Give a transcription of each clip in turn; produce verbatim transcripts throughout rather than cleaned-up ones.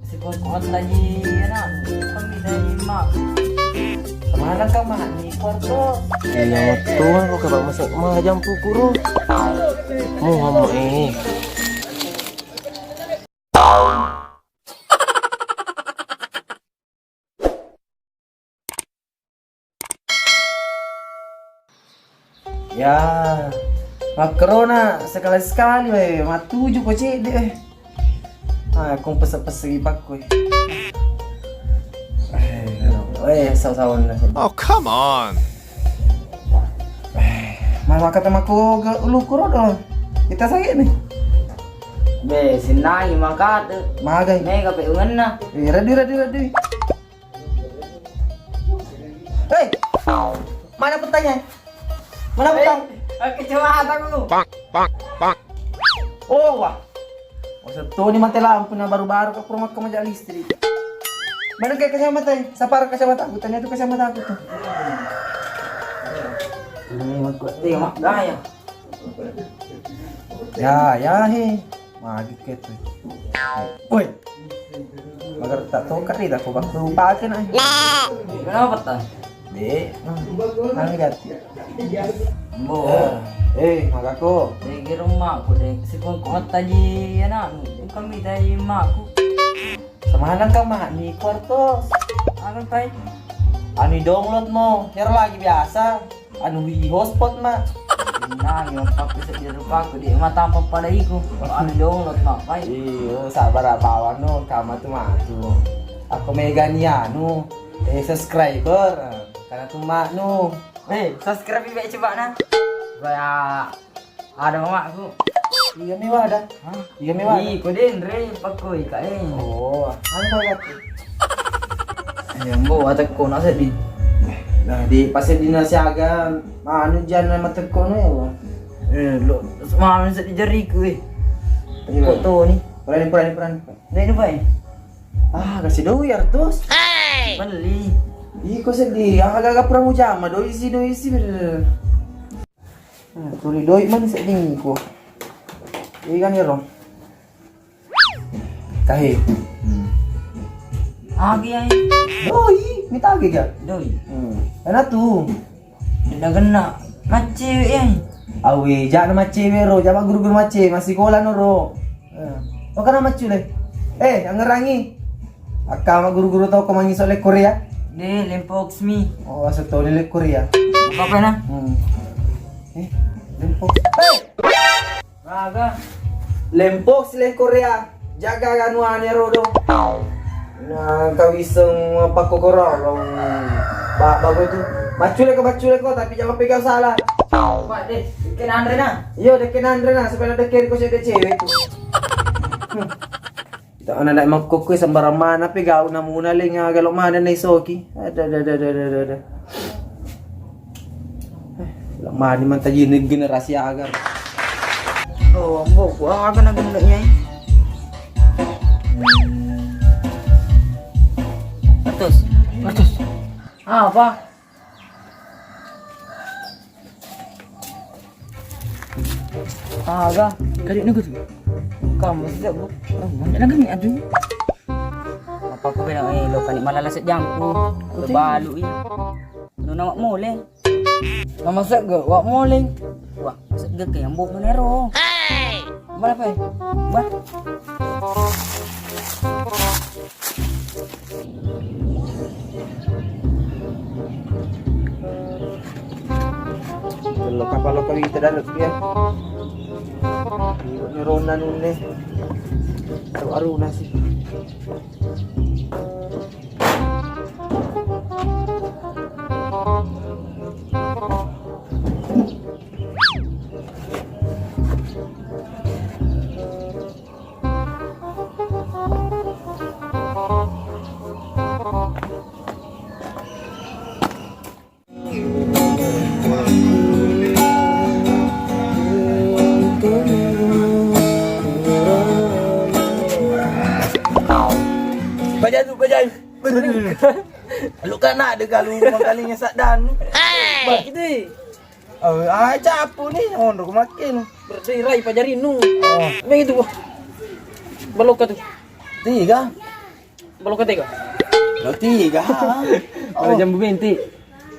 Sipoko taji anak, kami dari mak. Kemana kau mak? Di Kuarto. Iya, betul. Kau kebak masuk mah jampu kuru. Muhammad ini. Ya, makkerona sekali-sekali we, mattuju ko cedde we. Ah, kong pese-pese pakku we. Eh, eh, saw-sawanna. Oh, come on. Eh, mala kata mako ga ulu kuro do. Kita sakit nih. Be, sinai makate. Magai. Mega pe ungenna. Eh, ready, ready, ready. Hei, mana petanya? Mana petang? Oke, coba aku. Pak, pak, pak. Oh, wah. Masa tuh ni mati lampu nah baru-baru ke rumah ke majak listrik. Mana kayak kacamata? Sapar kacamata aku, tanya tuh kacamata aku tuh. Ini mak gaya. Ya, ya, he. Magi ketu. Woi. Magar tak toka ri, tak kobak tu pake na. Kenapa ta? De, nang gati. Bo. Eh, magako. De, kira rumahku de. Sipun kota ji anak. Kami dari rumahku. Semanang ka mak ni kuartos. Anu pai? Anu download mo, kira lagi biasa. Anu wi hotspot mak. Nah, yo pakai sedih rupaku di mata apa pada iku. Anu download mak pai. Iyo, sabar apa awak no, kama tu matu. Aku mega ni anu, eh subscriber. Karena tu mak nu. Eh, subscribe ibe coba nah. Kayak ada mamaku. Iya mewah dah. Hah? Iya mewah. Ih, kau denre pakoi ka eh. Oh, anu kau kata. Ya mbo atakko nak sedih. Nah, di pas di nasi aga anu jana matekko no ya Allah. Eh, lo mami sedih jariku eh. Iya. Kok tuh nih? Purani, purani, purani. Dek, ini pai. Ah, kasih doi ya ratus. Beli. Iko sedih. Ah, agak-agak pura mujama doi si, doi si bener. Nah, tuli doi mana sedih iko. Iya kan ya, Rom? Tahe. Hmm. Agi ai. Doi, mita agi ga? Doi. Hmm. Karena tuh. Dena genna macewek ai. Awe, jana macewek ro, jama guru-guru macewek, masih sekolah no ro. Eh. Oh, kana macule. Eh, angerangi. Akka ma guru-guru toko mangiso le Korea. De, lempox mi. Oh, aso to le Korea. Apa na? Hmm. Eh, lempox. Hei! Aga. Lempox le Korea. Jaga anu ane ro do. Na kawiseng pakko korong. Ba, bagus tu. Macule ko, macule ko, tapi jangan pegang salah. Pak de, dekke nanre na. Iyo, dekke nanre na, supaya dekke ko cewek-cewek tu. Hmm. Kita ana ndak makkokko sembarang mana pe gau namuna lenga galo mana na isoki. Ada, ada, ada, ada, ada, ada. Lamani mantaji generasi agar. Oh, ambo, gua aga na gendeknya. Ratus. Ratus. Apa? Aga. Kali ini gue tuh. Kamu sih bu. Oh, banyak lagi nih, aduh. Apa aku bilang eh lo kan malah lasik jangku. Betul. Balu i. Nuna wak mole. Mama sek gak wak mole. Wah, sek gak kayak mbok menero. Hei. Mana pe? Bah. Lo kapal lo kawita dalam dia. Ini rona nune. Aru aru nasi. Bajai tu, bajai. Lu kan ada kalu makalinya saddan. Hei. Bak itu. Oh, ah, cappu ni, onro ku makkenu. Berarti rai pajarinnu. Oh. Begitu, Bos. Balokka tu. Tiga. Balokka tega. Lo tiga. Oh, jambu menti.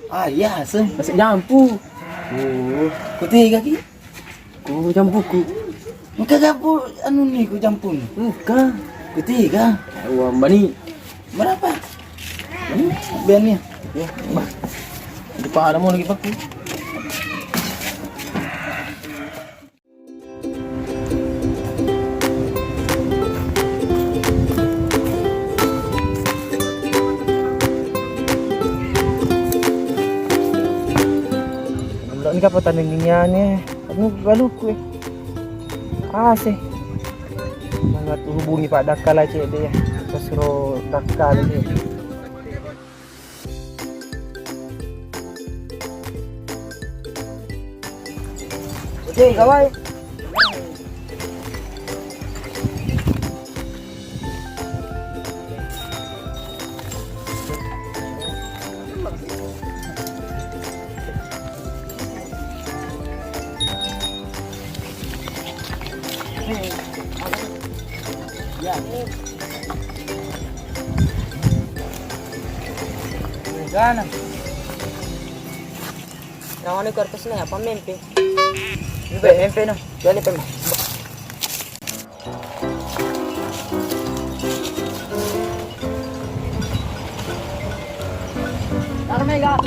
Ah, iya, seng. Masuk jampu. Oh. Ku tiga ki. Ku jampuku. Engka jampu anu ni ku jampu ni. Engka. Ku tiga. Uang bani. Berapa? Hmm, biar ni. Ya, bah. Di pada mau lagi paku. Belok ni kapang tandingiane, anu baluku eh. Ase. Mangatu hubungi Pak Dakka la cedde ya. Pasro Dakka la cedde. Oke, kawai. Gana. Nawa ni kertas ni apa mempe? Ini baik mempe no. Jadi pem. Taruh mega.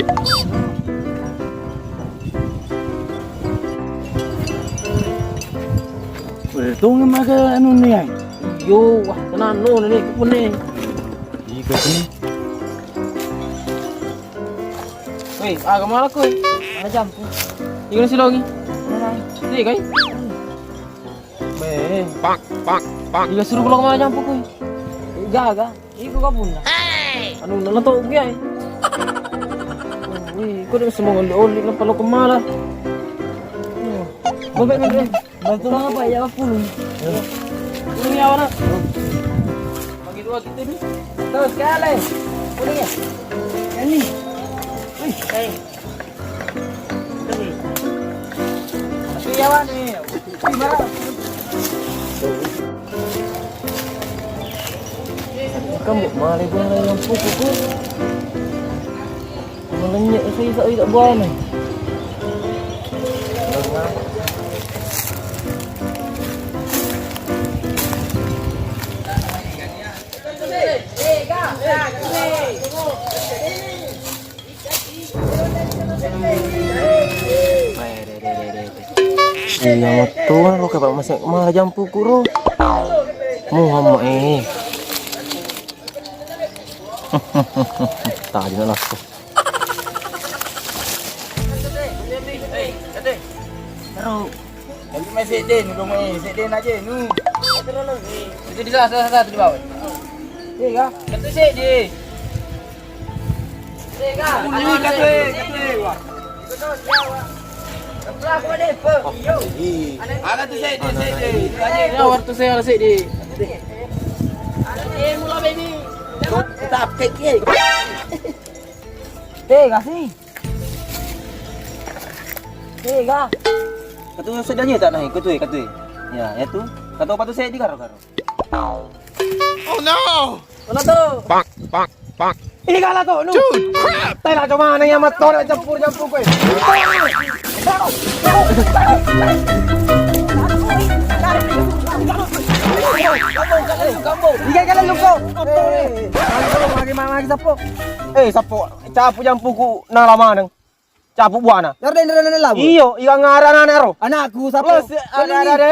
Weh, tunggu maga anu ni ai. Yo, wah, tenang no ni kupune. Iko sini. Weh, aga mala koe? Ana jampu. Iko silongi. Mana? Ni kai. Beh. Pak, pak, pak. Iga suruh kalau mana jampu koe? Gaga. Iko kabunna. Anu nana to ugi ai. Wih, kok dia semua oli-oli napa lo kemala? Bobek ni. Bantu apa ya pulung? Pulung ya mana? Bagi dua gitu nih. Terus sekali. Pulung ya. Ini. Wih, eh. Kamu malah buang yang pukul. Melenyek itu tidak buahnya. Iya, mattuang lo, kapa masih malah jampu kuro. Muhammad, eh. Tadi nak langsung. Terus. Tapi masih deh, nu dong, eh, sedih aja, nu. Itu di sana, sana, sana, di bawah. Iya, kan? Itu sedih. Ini kata, eh, kata, eh, wah. Ada tu sedih, sedih. Ya, waktu saya sedih. Ada, eh, mula, baby. Tetap kecil. Tega sih. Tega. Katu sedanya tak naik, katu, katu. Ya, ya tu. Katu apa tu saya di karo-karo. Oh no! Mana tu? Pak, pak, pak. Ini kalah tu, nu. Dude, crap! Tai lah, cuma nanya sama tu, nak campur-campur kau. Iya, kalian lupa. Eh, lagi mana lagi sapo? Eh, sapo. Capu jampuku nala maneng. Capu buana. Nara dendera nene labu. Iyo, iga ngarana naro. Anakku sapo. Ada, ada, ada.